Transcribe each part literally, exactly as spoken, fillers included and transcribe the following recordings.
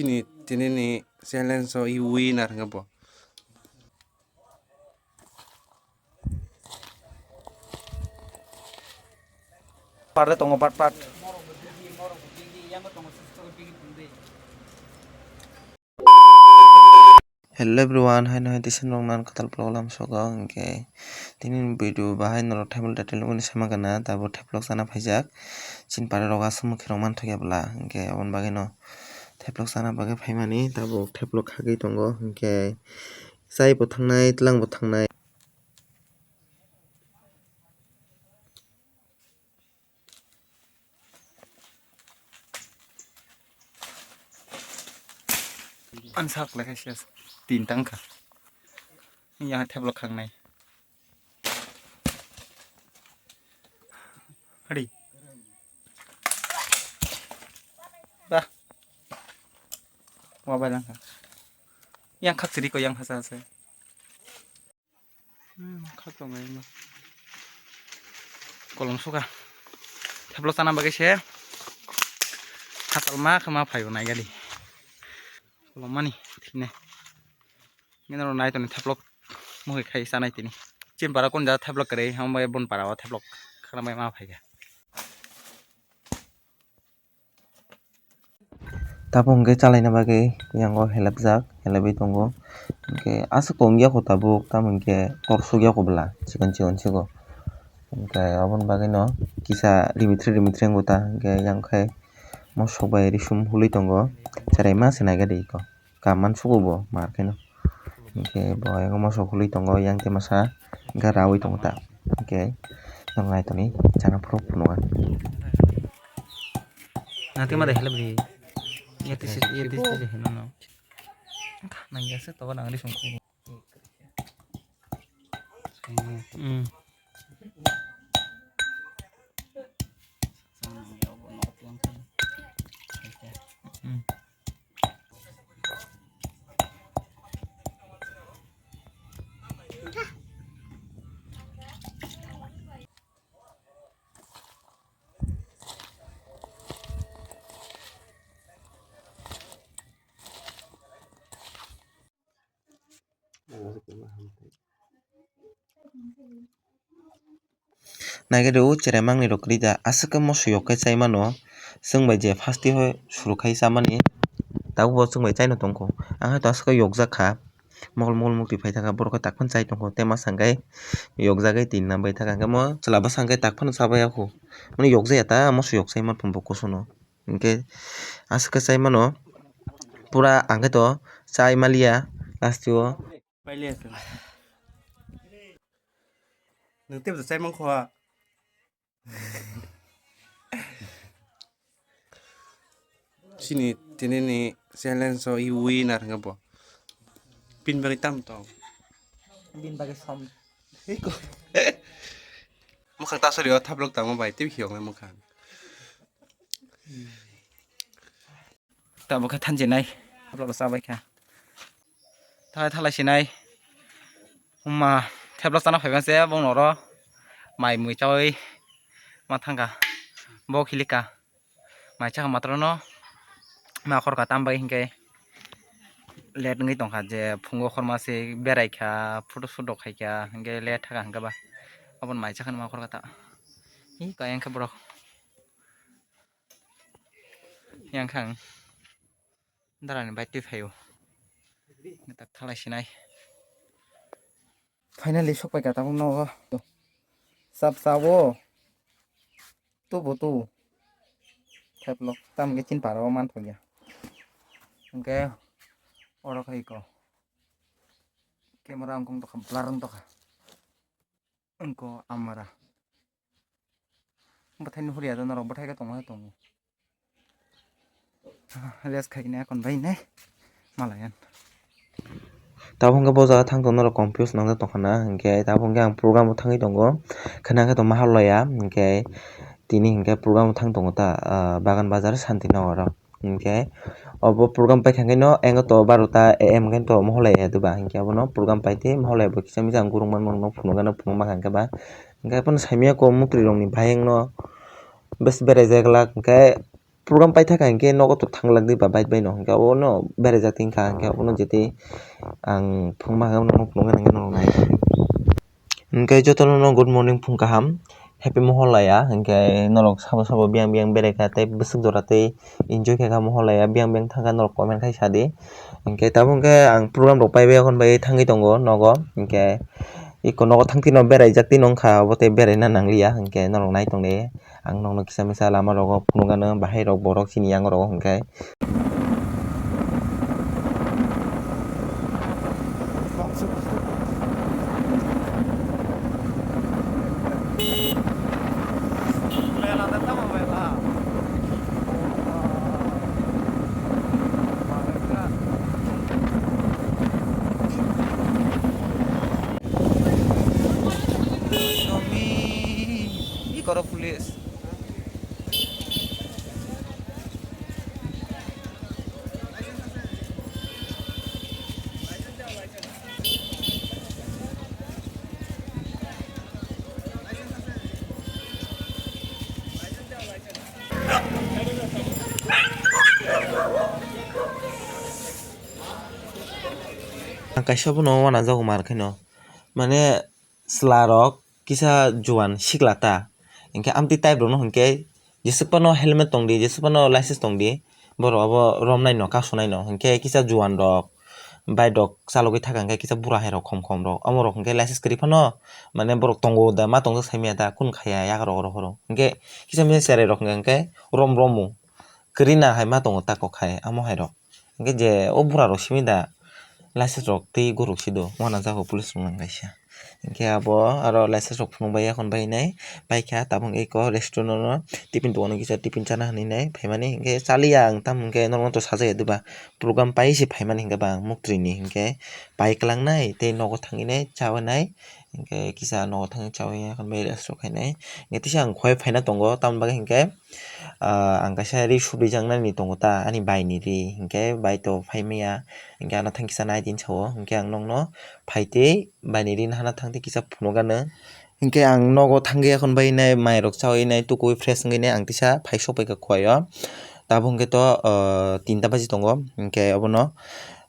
Tini, tini ni challenge o i winner hwnka bo. Part tongo, part, part. Hello everyone, haino hai tisa norok nan kwtal vlog lam sogo, hwnkhe tini video bahai norok thaible datil wngwi sama gana, tabuk theplok chana phaijak. Chini para rok aswk mukhe rok manthokya bwla, hwnkhe aboni bagwi no theplok chana bagwi phaimani, tabuk theplok khagwi tongo, hwnkhe chai bo thangnai, twlang bo thangnai. Ang sak lai kha siya tin tang kha. Yang theplok khang nai. Hadi. Bah. Mobile ang kha. Yang khak siri ko yang hasa hasa. Hmm, kha tongo ino. Kolom suka. Theplok chana bagwi se. Hatal ma khe ma phaio nai gadi. Kolom mani thine. Nino nai toni theplok muhi khai chanai tini. Chin para kun ja theplok kwrwi, hambai bon para o theplok khana bai ma phai kha. Tabuk hwnkhe chalaina bagwi yango helapjak, helapwi tongo. Hwnkhe aswk ongya kho tabuk, tamo hwnkhe korsok ya kho bwla, chikon chikon siko. Hwnkhe aboni bagwino kisa rimithri rimithri wngkha ta, hwnkhe yang khe mosok bai risum hului tongo, cherai ma se nai gadi iko. Kaman sugo bo mar kheno. Hwnkhe bo ayang mosok hului tongo, yang te masa hwnkhe raui tongo ta. Hwnkhe nang nai toni chana phuru phunukha. Nang te ma de help ri. Yati se, yati se de help no. Nang ya se to nang ri sung khu. Hmm. Hmm. Naikhe do cherai mangni rok kwrwi da, aswk khe moso yok khe chai mano, chwng bai je first o suru khai chamani, tabuk bo chwng bai chaino tongkho, ang hai to aswk khe yokjak kha, mokol mokol mukti phai thaka, borok khe tak phano chai tongkho, tei masa hwnkhe yokjagwi tini nam bai thaka, hwnkhe mo chwla bwsa hwnkhe tak phano chabai ya kho, mani yokjaya ta moso yok chai man phunukgo kusuno. Hwnkhe aswk khe chai mano, pura ang khe to chai maliya last o. Pailiya khe. Nwng teibo chai mankho. Chini tini ni challenge o i winner hwnka bo. Bini bagwi tamo tong? Bini bagwi som. Mwkhang ta sori o thaplok tamo bai tei hiyong le mwkhang. Tabuk khe thanjinai, haplok rok chabai kha. Thalai thalai sinai. Wngma theplok chana phaiba se bong noro mai mui chaui ma thangkha. Bo khilika. Mai chakha matro no ma khorka tam bai hinkhe late wngwi tongkha je phungo khorma se berai kha, photo shoot rok khai kha, hinkhe late thaka hinkhe ba. Aboni mai chakha ma khorka ta. Hi kaya hinkhe borok. Yang kha ang darani bai twi phaio. Tak thalai sinai. Finally sok pai ka tabuk nogo. Chap chawo. Tu bo tu. Theplok tam khe chin paro man thok ya. Hwnkhe oro khai ko. Camera wngkong tokha, blur wng tokha. Wngko amara. Bwthai nuhur ya da norok bwthai khe tongo hai tongo. Rest khai khe akon bai ne malayan. Tabuk hwnkhe bo jaga thang tong norok confuse nang jak tongkha na, hwnkhe tabuk hwnkhe ang program o thangwi tongo, khwna khe tongma halaya, hwnkhe tini hwnkhe program o thang tongo ta, ah, Bagan Bazar Santinagar o. Hinkhe obo program paikha khe no engo to barota A M khe to mohor lai ya doba, hinkhe abono program paitwi mohor lai bo kisa misa ang gurung manma phunukgana phunukma kha hinkhe ba, hinkhe abono saimanya kok mukri rokni bayengno bes berai jak glak hinkhe program paithaka hinkhe nogo to thanglak di ba bike bai no, hinkhe obono beraijak tingkha, hinkhe obono jeti ang phunukma hinkhe nono phunukgwi nangkhe norok nai. Hinkhe jotono no good morning phung kaham, happy Moholaya, hinkhe norok sabo sabo biyang biyang beraikha tei bwswk jora tei enjoy khaikha Moholaya, biyang biyang thangkha norok comment khai sadi. Hinkhe tabuk hinkhe ang program rok paibai, ekhon bai thangwi tongo nogo, hinkhe eko nogo thangtino beraijak tino wngkha, obo tei beraina nangliya, hinkhe norok nai tongdi. Ang nokno kisa misa lama rogo phunukgano, bahai rok borok chini yang rogo hinkhe. Iko rok police. Ang kaisa bono uanajago mar khe no. Mane chwla rok kisa juan sikla ta. Hinkhe amtwi type rok no hinkhe jeswk phano helmet tongdi, jeswk phano license tongdi, borok abo romnai no, kasonai no. Hinkhe kisa juan rok, bike rok chalogwi thaka hinkhe kisa bura hai rok khom khom rok. Amo rok hinkhe license kwrwi phano mane borok tongo da, ma tongjak sai manya da, kunu khaiya yakrok oro horo. Hinkhe kisa misa cherai rok hinkhe rom romo. Kwrwi na hai ma tongo ta kok hai, amo hai rok. Hinkhe je o bura rok simi da license rok tei guruk si do, uanajago police rok nang kaisa. Hinkhe abo aro license rok phunuk bai, ekhon bai hinai paikha, tabuk eko restaurant o tiffin dogan o kisa tiffin chana hinwi nai phaimani, hinkhe chaliya ang, tamo hinkhe norok no to sajagya diba, program pai se phaimani hinkhe ba ang muktri ni hinkhe pai kwlangnai tei nogo thangwi nai chawi nai, hinkhe kisa nogo thangwi chawi ekhon bai rest rok khainai, hinkhe teisa ang khowai phaina tongo, tamoni bagwi hinkhe. Ah, ang kaisa ri subijak nani tongo ta, ani bai ni ri, hinkhe bai to phai maya, hinkhe ano thangkisa nai din sao, hinkhe ang nokno phaitwi bai ni ri nahana thangtwi kisa phunukgano. Hinkhe ang nogo thangwi ekhon bai nai mai rok chawi nai tukui fresh wngwi nai ang tisa phai sokpaikha khowai o. Tabuk hinkhe to, ah, tinta baji tongo, hinkhe obono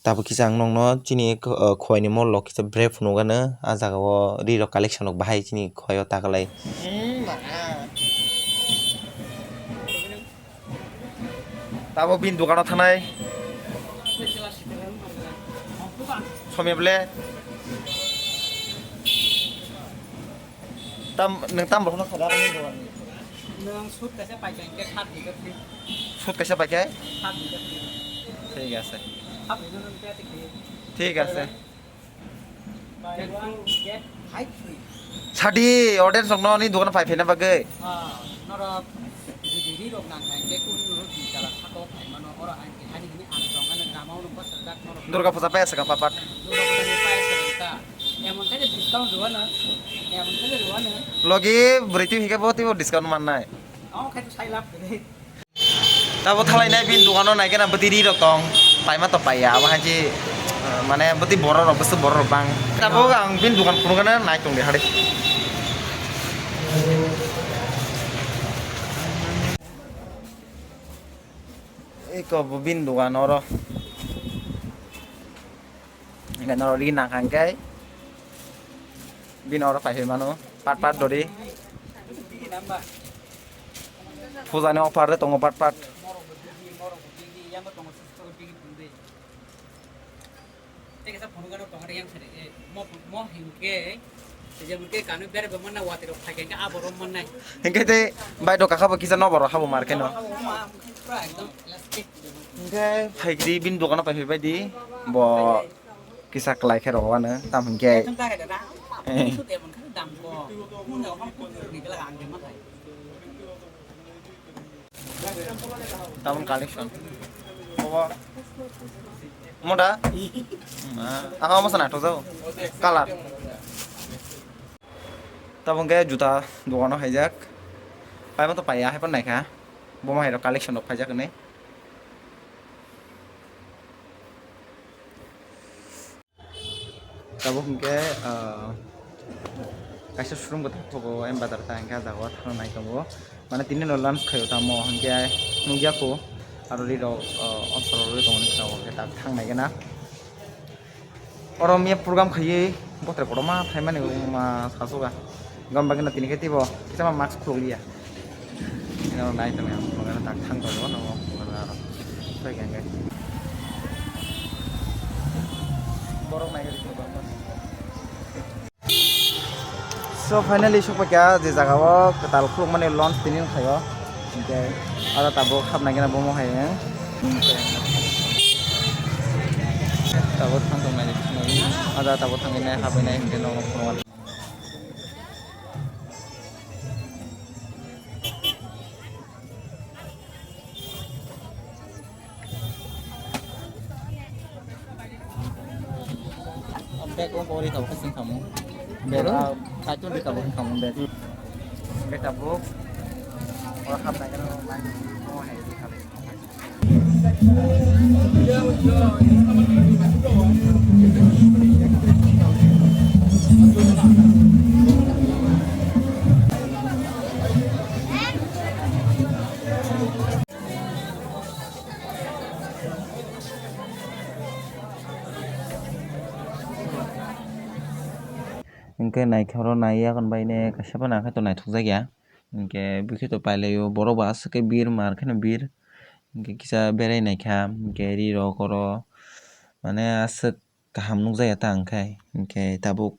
Tabuk kisa ang nokno chini, uh, khowai ni mall o kisa bre phunukgano, ah jaga o ri rok collection rok bahai chini khowai o ta kwlai. Tabuk bini dukano thangnai. Somya ble. Tam, nwng tam rokno kha da nini dogan ni? Nwng sut kaisa paikha hinkhe sat hajar free. Sut kaisa paikha? Sat hajar free. Thik ase. Sat hajar nwng pete khe. Thik ase. Get two, get five free. Sadi, audience rokno nini dogano phai phaina bagwi. Ah, norok jodi ri rok nang kha hinkhe kunu norok di tala sako phai mano, oro ang ani hini ang tong ano gama o nung bwsajak norok. Durga puja pai ase ka papat. Durga puja ni pai ase ka. Emon khe discount rwano, emon khe rwano. Logi bwrwi twi hwnkhe bo twibo discount mannai. Amo khe to sai lab kwrwi. Tabuk thalainai bini dukano naikhe na bwtwi ri rok tong. Paima to paiya, abo hai je, eh, mane bwtwi borok rok bwswk borok rok bang. Tabuk ang bini dukan phunukgano nai tongdi hade. Eko bo bini dukan oro. Hinkhe norok ri nang kha hinkhe bini oro phai phai mano, pat pat dori. Puja ni offer de tongo pat pat. Hinkhe tei bai do kakha bo kisa nobo rok habo mar khe no. Hinkhe phaikdi bini dogano pai phaibai di, bo kisa kwlai khe rogo ano, tamo hinkhe. Tabon collection. Obo. Moda? Ah, aha, omo sana to jao. Color. Tabon khe juta dogano haijak. Paima to paiya, hai pon naikha. Bo ma hai rok collection rok phaijak hinwi. Tabuk hinkhe, ah, kaisa showroom kwthar tongo, M Bazar ta hinkhe ah jaga o thangna nai tongo. Mane tini no lunch khaio tamo, hinkhe nukya kho, aro ri rok, o, o soro rwi tongmani khna o, khe tak thang nai gana. Oro miya program khaiwi bothai kotorma phaimani wngma sasoga. Gam bagwino tini khe teibo kisa ma mask khuluk liya. Ino nai tongya, program tak thang tongo, nogo program aro. Sai khe hwnkhe. Borok nai khe. So finally sokphaikha je jaga o kwtal khulukmani launch tini wngkhaio. Hinkhe ada tabuk hapnai gana bomo hai wng. Tabuk thang tongnai ada tabuk thangwi nai habwi nai hinkhe nokno phunukmani. Bag o pori tabuk kasing kamu. Bag, ah, kaitor di tabuk kamu bag. Bag tabuk. Ora hap naikana. Hinkhe naithok oro nai yakon bai ne kaisa phano ang khe to naithok jak ya. Hinkhe bwkhe to pailai o borok bo aswk khe bir mar kheno bir. Hinkhe kisa berai naikha hinkhe ri rok oro mane aswk kaham nukjak ya ta hinkhe. Hinkhe tabuk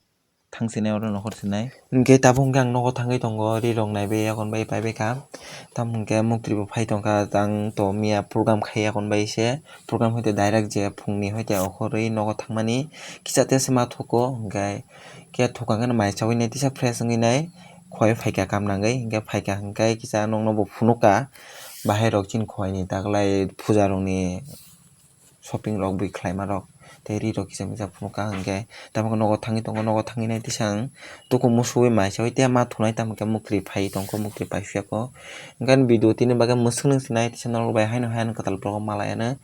thang sinai oro nokhor sinai. Hinkhe tabuk hinkhe ang nogo thangwi tongo, ri rok naibai yakon bai paibai kha. Tamo hinkhe muktwi bo phai tongkha, tang to miya program khai yakon bai se, program hoite direct je phungni hoite okhorwi nogo thangmani kisa tesa ma thuko, hinkhe khe thuka khe mai chawi nai tisa fresh wngwi nai khowai phaikha kam nangwi, hinkhe phaikha hinkhe kisa nokno bo phunukha bahai rok chini khowai ni taklai puja rokni. Shopping rok bui khlaima rok tei ri rok kisa misa phunukha hinkhe tamo khe nogo thangwi tongo, nogo thangwi nai tisa ang tuku musuwi mai chawi tei ma thunai tamo khe muktwi phai tongkho, muktwi paisuyakho. Hinkhe ani video tini bagwi mwswk nung sinai tisa norok bai haino hai ano kwtal borok malai ano.